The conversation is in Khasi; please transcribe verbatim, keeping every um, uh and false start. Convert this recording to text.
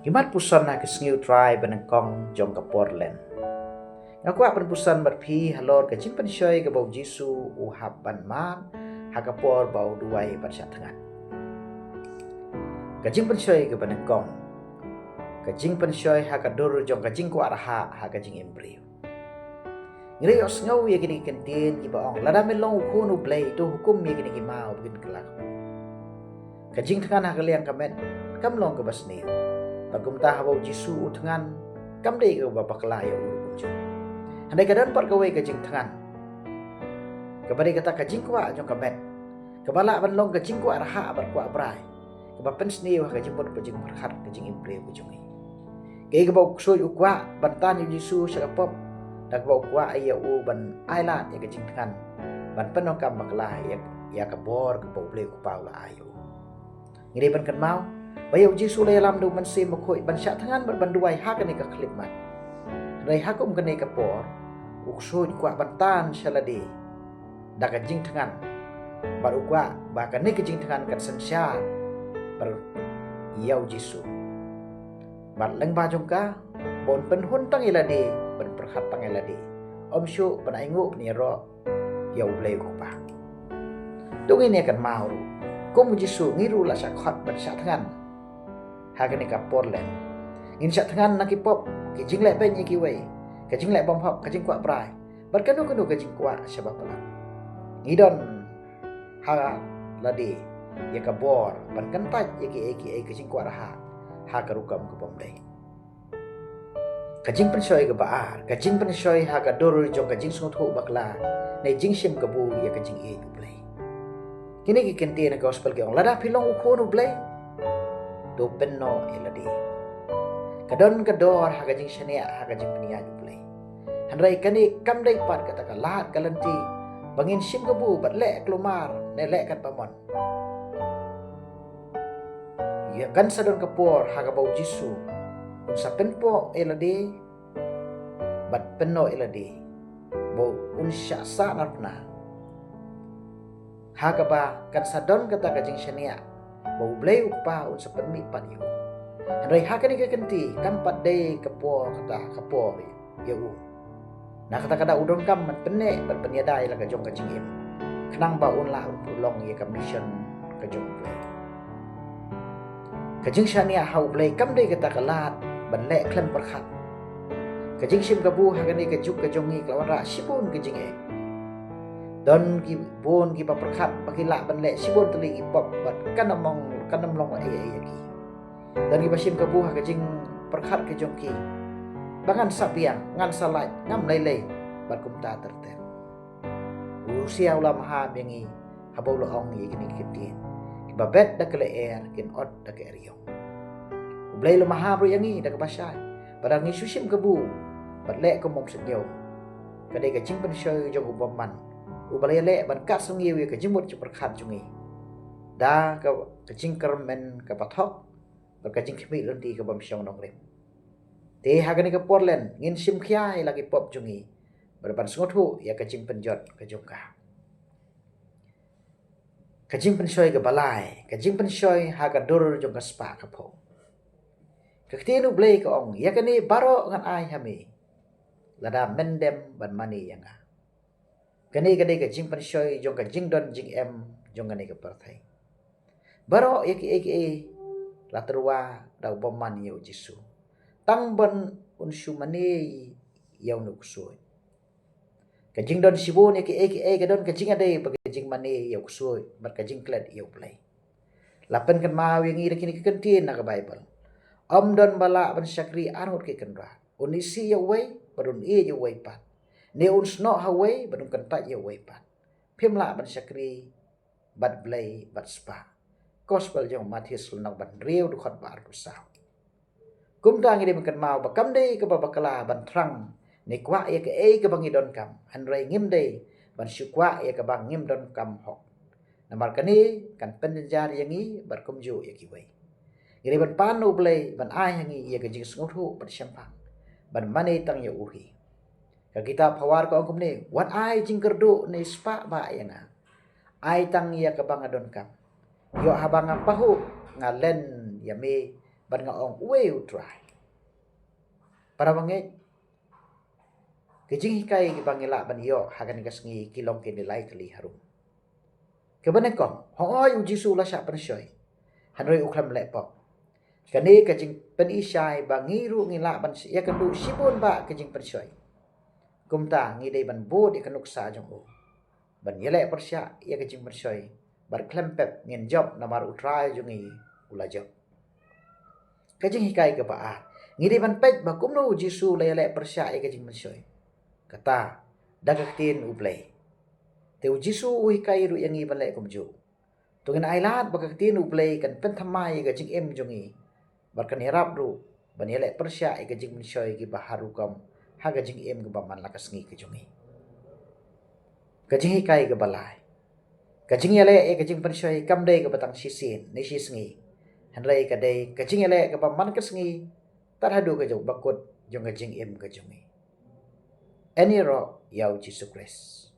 Ki mat puson ha ki sngi U Trai ba nyngkong jong ka por Lent. Nga kwah ban puson bad phi halor ka jingpynshoi kaba U Jisu u hap ban mad ha ka por ba u duwai bad shah thngan. Ka jingpynshoi kaba nyngkong. Ka jingpynshoi ha ka dur jong ka jingkwah rhah ha ka jingim briew. Ngi la ïohsngew ïa kine ki kyntien kiba ong, lada me long u khun U Blei, to hukum ïa kine ki maw ba kin kylla. Ka jingthngan ha ka liang ka met kam long kaba sniew. Bad kumta haba U Jisu u thngan, kam dei kaba bakla ïa u ruh kumjuh. Hynrei ka don pat kawei ka jingthngan, kaba dei kata ka jingkwah jong ka met, kaba lah ban long ka jingkwah rhah bad kwah brai, kaba pynsniew ha ka jingmut ka jingpyrkhat ka jingim briew ka jong ngi. Kaei kaba u ksuid u kwah ban tan ïa U Jisu sha ka pop, da kaba u kwah ïa u ban ailad ïa ka jingthngan, ban pyndonkam bakla ïa, ïa ka bor kaba U Blei U Kpa u la ai ïa u. Ngi dei ban kynmaw ba ïa U Jisu la ïalam da U Mynsiem Bakhuid ban shah thngan bad ban duwai ha kane ka khyllipmat. Hynrei ha kum kane ka por, u ksuid u kwah ban tan sha lade da ka jingthngan, bad u kwah ba kane ka jingthngan kan synshar bad ïa U Jisu. Bad lyngba jong ka, ba un pynhun tang ïa lade, ban pyrkhat tang ïa lade, ym shuh ban ainguh ban ïaroh ïa U Blei U Kpa. To ngin ïa kynmaw ruh, kum U Jisu ngi ruh la shah khot ban shah thngan ha kane ka por Lent. Ngin shah thngan na ki pop, ki jingleh beiñ ïa kiwei, ka jingleh bymhok, ka jingkwah brai, bad kano kano ka jingkwah shaba palat. Ngi don ha lade ïa ka bor ban kyntait ïa kiei kiei ka jingkwah rhah ha ka rukom ka bym dei. Ka jingpynshoi kaba ar, ka jingpynshoi ha ka dur jong ka jingsngewthuh bakla ne jingshim kabu ïa ka jingïeit U Blei. Kine ki kyntien na ka gospel ki ong, lada phi long u khun U Blei, to pynnoh ïa lade. Ka don ka dor ha ka jingshaniah ha ka jingpynïaid U Blei. Hynrei kane kam dei pat kata ka lad ka lynti ba ngin shim kabu bad leh kulmar ne leh katba mon. Ïa kan sa don ka por ha kaba U Jisu un sa pynpoh ïa lade bad pynnoh ïa lade, ba un shah sah narphna. Ha kaba kan sa don kata ka jingshaniah ba U Blei U Kpa un sa pynmih pat ïa u. Hynrei ha kane ka kynti kam pat dei ka por kata ka por ïa u. Na kata ka daw u donkam ban pynneh bad pynïada ïa la ka jong ka jingim, khnang ba un lah ban pynlong ïa ka mission ka jong U Blei. Ka jingshaniah ha U Blei kam dei kata ka lad ban leh khlem pyrkhat. Ka jingshim kabu ha kane ka juk ka jong ngi ka la wanrah shibun ka jingeh. Don ki bun kiba pyrkhat ba ki lah ban leh shibun tylli ki pop bad kan ym long, kan ym long ei ei ïa ki. Don kiba shim kabu ha ka jingpyrkhat ka jong ki ba ngan sa biang, ngan sa lait, ngam lei lei, bad kumta ter ter. U Hosea u la maham ïa ngi haba u la ong ïa kine ki kyntien, kiba bet da ka lyer kin ot da ka eriong. U Blei u la maham ruh ïa ngi da kaba shai ba lada ngi shu shim kabu bad leh kum bym sngewthuh, ka dei ka jingpynshoi jong u bymman, uba la ïaleh ban kat sngewthuh ïa ka jingmut jingpyrkhat jong ngi da ka, ka jingkyrmen kaba thok bad ka jingkhmih lynti kabym shong nongrim. Te ha kane ka por Lent ngin shim khia ïa la ki pop jong ngi bad ban sngewthuh ïa ka jingpynjot ka jong ka. Ka jingpynshoi kaba lai, ka jingpynshoi ha ka dur jong ka spah ka phong. Ka ktien U Blei ka ong, ïa kane baroh ngan ai ha me lada men dem ban mane ïa nga. Kane ka dei ka jingpynshoi jong ka jingdon jingem jong kane ka pyrthei. Baroh ïa kiei kiei la tyrwa da u bymman ïa U Jisu, tang ban un shu mane ïa une u ksuid. Ka jingdon shibun ïa kiei kiei ka don ka jingïadei bad ka jingmane ïa u ksuid bad ka jingklet ïa U Blei. La pynkynmaw ïa ngi da kine ki kyntien na ka Baibl, ym don ba lah ban shakri ar ngut ki kynrad. Un isih ïa uwei bad un ïeit ïa uwei pat. Ne un snoh ha uwei bad un kyntait ïa uwei pat. Phim lah ban shakri bad Blei bad spah. Gospel jong u Mathaios lynnong ba hynriew, dkhot ba arphew saw. Kumta ngi dei ban kynmaw ba kam dei kaba bakla ban thrang ne kwah ïa kaei kaba ngi donkam, hynrei ngim dei ban shu kwah ïa kaba ngim donkam hok. Namar kane kan pynjynjar ïa ngi bad kumjuh ïa kiwei. Ngi dei ban pan U Blei ban ai ha ngi ïa ka jingsngewthuh bad shemphang ban mane tang ïa u hi. Ka kitab Pharao ka ong kumne, wat ai jingkyrduh ne spah bah ïa nga. Ai tang ïa kaba nga donkam. Ïoh haba nga pahuh nga len ïa me bad nga ong, "Uei U Trai?" Para bangeit, ki jinghikai kiba ngi lah ban ïoh ha kane ka sngi ki long kine lai tylli harum. Kaba nyngkong, hooid U Jisu u la shah pynshoi, hynrei u khlem leh pop. Kane ka jingpynshai ba ngi ruh ngi lah ban ïakynduh shibun bah ka jingpynshoi. Kumta ngi dei ban bud ïa ka nuksa jong u ban ïaleh pyrshah ïa ka jingpynshoi, bad khlem pep ngin jop namar U Trai jong ngi u la jop. Ka jinghikai kaba ar, ngi dei ban peit ba kumno U Jisu u la ïaleh pyrshah ïa ka jingpynshoi. Kata, da ka ktien U Blei. Te U Jisu u hikai ruh ïa ngi ban leh kumjuh. To ngin ailad ba ka ktien U Blei kan pynthymmai ïa ka jingim jong ngi, bad kan ïarap ruh ban ïaleh pyrshah ïa ka jingpynshoi kiba har rukom ha ka jingim kaba man la ka sngi ka jong ngi. Ka jinghikai kaba lai, ka jingïaleh ïa ka jingpynshoi kam dei kaba tang shisien ne shisngi, hynrei ka dei ka jingïaleh kaba man ka sngi tad haduh ka jong bakut jong ka jingim ka jong ngi. Ai ïaroh ïa U Jisu Khrist.